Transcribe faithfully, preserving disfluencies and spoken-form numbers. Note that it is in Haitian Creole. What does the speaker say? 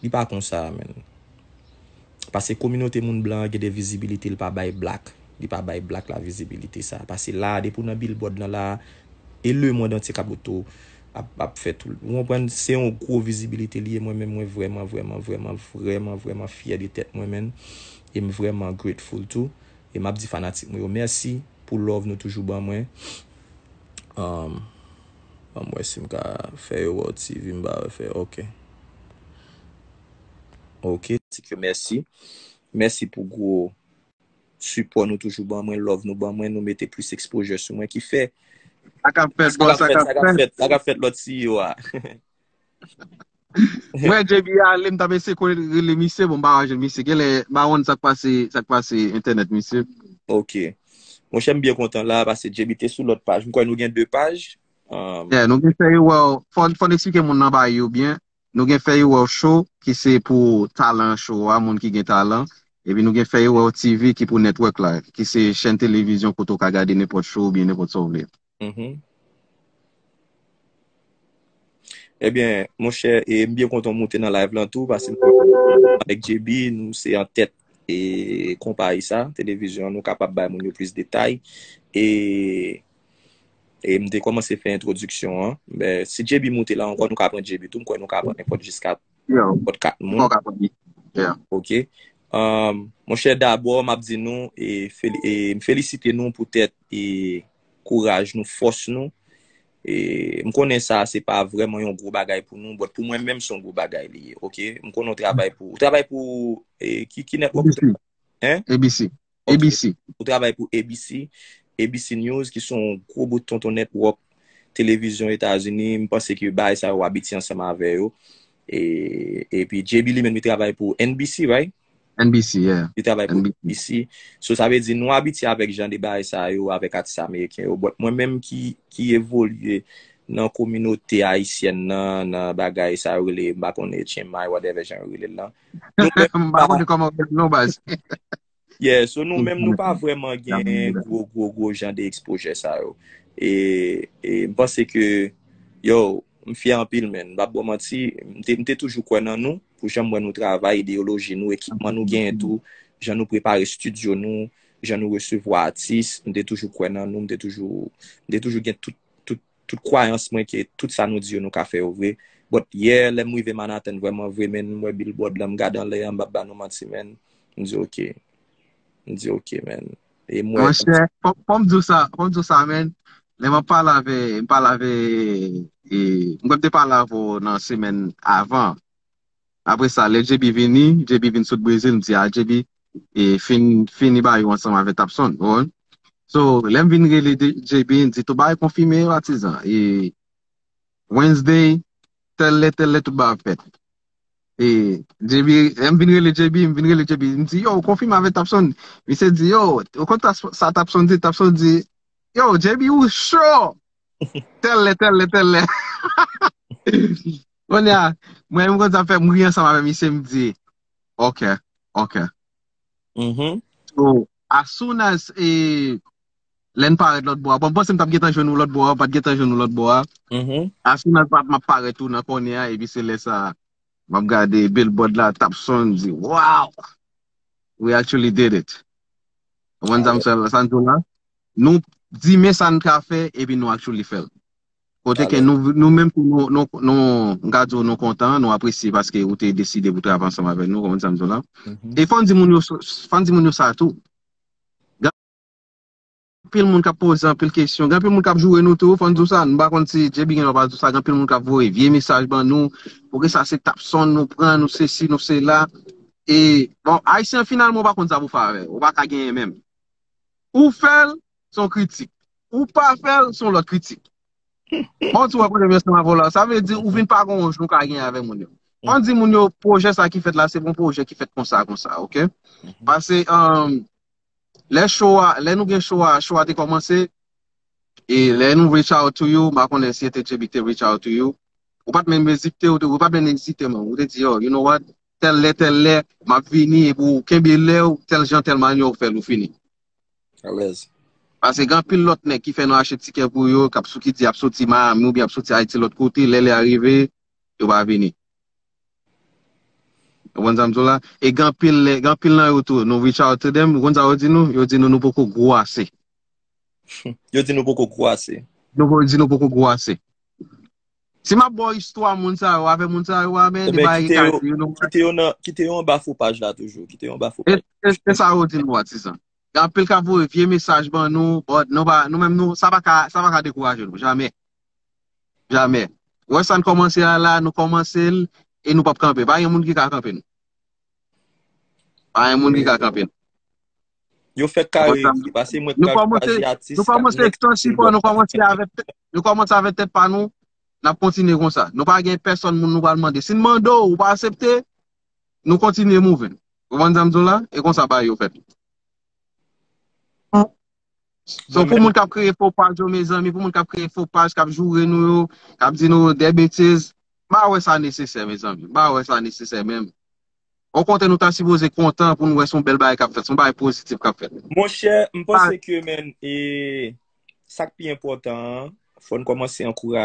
Li pa konsa, menn. Paske kominote moun blan an gen de vizibilite li pa bay black. Li pa bay black la vizibilite sa. Paske la, depi w nan billboard lan la, e lemonn antye k ap oto ap, ap fè tou. Ou konprann? Se yon gwo vizibilite li ye. Mwen menm, mwen vrèman, vrèman, vrèman, vrèman, vrèman fyè de tèt mwen, menn. E m vrèman grateful tou. E m ap di fanatik mwen yo mèsi pou love nou toujou ban mwen. Um, ban m wè si m ka fè yo wè w T V m pa wè fè. Ok. Ok. Fanatik yo mèsi. Mèsi pou gwo sipò nou toujou ban mwen, love nou ban mwen, nou mete plis exposure sou mwen ki fè. Sa k ap fèt, bro, sa k ap fèt. Sa k ap fèt lòt C E O a. Mwen, J B ale, m t ap eseye rele misye, bon, m pa ka jwenn misye. Genlè, m pa konn sa k pase, sa k pase entènèt misye. Ok. Monchè, m byen kontan la, paske J B te sou lòt paj. M kwè nou gen de paj. Um, yeah, nou gen fè yo wè, fò, fò n eksplike moun nan bay yo byen. Nou gen fè yo wè show, ki se pou talan show a, moun ki gen talan. Epi nou gen fè yo wè T V, ki pou network la, ki se chèn televizyon kote w ka gade nenpòt show oubyen nenpòt sa w vle. Mhm. Ebyen, monchè, e m byen kontan w moute nan live lan tou, paske m konn avèk J B, nou se an tèt e konpayi sa, televizyon, nou kapab bay moun yo plis detay. E, e m te kòmanse fè entwodiksyon an. Men, si J B moute la ankò, nou ka pran J B tou, m kwè nou ka pran nenpòt jiska nenpòt kat moun. Ok. Um, monchè, dabò, m ap di nou, e, feli- e, m felisite nou poutèt e, kouraj nou, fòs nou. E, m konnen sa, se pa vrèman yon gwo bagay pou nou, but pou mwen menm, se yon gwo bagay li ye, ok? M konnen w travay pou, ou travay pou, e, ki, ki network ou travay? Hein? A B C. Ok. A B C. Ou travay pou A B C, A B C News, ki se yon gwo bout tonton network televizyon Etazini. M panse ke bagay sa yo w abitye ansanm avè yo. E, epi J B li menm li travay pou N B C, right? N B C, yeah. Li travay pou N B C. N B C. So, sa vle di nou abitye avèk jan de bagay sa yo, avèk atis ameriken yo. But mwen menm ki, ki evolye nan kominote ayisyèn nan, nan bagay sa yo rele, m pa konnen, Chiang Mai, whatever jan yo rele l lan. Nou menm, m pa konnen kòman yo rele l non, baz. Yeah, so nou menm nou pa vrèman gen gwo, gwo, gwo jan de exposure sa yo. E, e m panse ke, yo, m fyè anpil, man. M p ap ba w manti, m te, m te toujou kwè nan nou, pou jan m wè nou travay, ideyoloji nou, ekipman nou genyen tou, jan nou prepare estidyo nou, jan nou resevwa atis, m te toujou kwè nan nou, m te toujou, m te toujou gen tout, tout, tout kwayans mwen ke tout sa nou di yo nou ka fè yo vre. But yè, lè m rive Manhattan, vrèman vre, man, m wè billboard lan, m gade anlè a, m p ap ba nou manti, man. M di, ok. M di, ok, man. E m wè. Monchè, fò, fò m di w sa, fò m di w sa, man. Lè m ap pale avè, m pale avè, e, m kwè m te pale avè w nan semèn avan. Apre sa, lè J B vini, J B vin sot Brezil, m di, a, J B, e, fin, fini ba yo ansanm avè Tapson, ou konprann? So, lè m vin rele de- J B, m di, tou bagay konfime, patizan. E, Wednesday, tèl lè, tèl lè, tout bagay ap fèt. E, J B, lè m vin rele J B, m vin rele J B, m di, yo, ou konfime avè Tapson? Misye di, yo, ou konn sa, sa Tapson di? Tapson di, yo, J B, ou cho! Tèl lè, tèl lè, tèl lè. Kounye a, mwen menm konn sa fè m ri ansanm avè misye, m di, ok, ok. Mhm. So, as soon as, e, lè n parèt lòt bò a, bon, m panse m t ap gentan jwenn ou lòt bò a, ou pa t gentan jwenn ou lòt bò a. Mhm. As soon as m ap, m ap parèt ou nan kònè a, epi se lè sa, m ap gade billboard la, Tapson, m di, wow! We actually did it. Ou konprann sa m fè la, sa m di w la? Nou di men sa n ka fè, epi nou actually fè l. Kote ke nou, nou menm tou, nou, nou, nou, m ka di w nou kontan, nou apresye paske ou te deside pou travay ansanm avèk nou, ou konprann sa m di w la? Mhm. E fò n di moun yo, fò n di moun yo sa tou. Gen anpil moun k ap poze anpil kesyon, gen anpil moun k ap joure nou tou, fò n di w sa, nou pa konn si J B gen dwa pa di w sa, gen anpil moun k ap voye vye mesaj ban nou, poukisa se Tapson nou pran, nou sesi, nou sela. E, bon, Ayisyen finalman, ou pa konn sa pou fè avè l, ou pa ka genyen menm. Ou fè l, se yon kritik. Ou pa fè l, se yon lòt kritik. Bon, ti wè kote m ye ansanm avè w la. Sa vle di, ou vin pa gon wonj nou ka genyen avè moun yo. Fò n di moun yo, pwojè sa ki fèt la, se pa yon pwojè ki fèt konsa, konsa, ok? Mhm. Paske, um, lè show a, lè nou gen show a, show a te kòmanse, e lè nou reach out to you, m pa konnen si se te J B ki te reach out to you, ou pa t menm ezite, ou te, ou pa t menm ezite, man. Ou te di, yo, you know what? Tèl lè, tèl lè, m ap vini, epi w kenbe lè w, tèl jan, tèl manyè, w fè l, ou fini. Alèz. Paske gen anpil lòt nèg ki fè nou achte tikè pou yo, k ap sou ki di ap soti Miami oubyen ap soti Ayiti lòt kote, lè lè a rive, yo pa vini. Ou konprann sa m di w la? E gen anpil lè, gen anpil nan yo tou, nou reach out to them, ou konn sa yo di nou? Yo di nou nou poko gwo ase. Yo di nou poko gwo ase. Nou di nou poko gwo ase. Si m ap ba w istwa moun sa yo, avè moun sa yo a, men, de Ebyen, bagay ki kite ka yo, di yo, nou kite yo nan, kite yo anba fo paj la toujou. Kite yo anba fo E paj. e- e sa yo di nou, Atizan. Gen anpil k ap voye vye mesaj ban nou, but nou pa, nou menm, nou, sa pa ka, sa pa ka dekouraje nou, jamè. Jamè. Wè sa n kòmanse a la, nou kòmanse l, e nou p ap kanpe. Pa gen moun ki ka kanpe nou. Pa gen moun ki ka kanpe nou. Yo fèk kare, pase mwen Nou kare kòmanse, Aziatis, nou kòmanse Latinx, ekspansyon, nou kòmanse avèk tèt, nou kòmanse avèk tèt pa nou, n ap kontinye konsa. Nou pa gen pèsòn moun nou pral mande. Si n mande w, ou pa aksepte, nou kontinye mouve. Ou konprann sa m di w la? E konsa bagay yo fèt. So, pou moun k ap kreye fo paj yo, mezanmi, pou moun k ap kreye fo paj, k ap joure nou yo, k ap di nou de betiz, m pa wè sa nesesè, mezanmi. M pa wè sa nesesè menm. Okontrè, nou ta sipoze kontan pou nou wè se yon bèl bagay k ap fèt, se yon bagay pozitif k ap fèt. Monchè, m panse ke, men, e, sa k pi enpòtan an, fò n kòmanse ankouraje.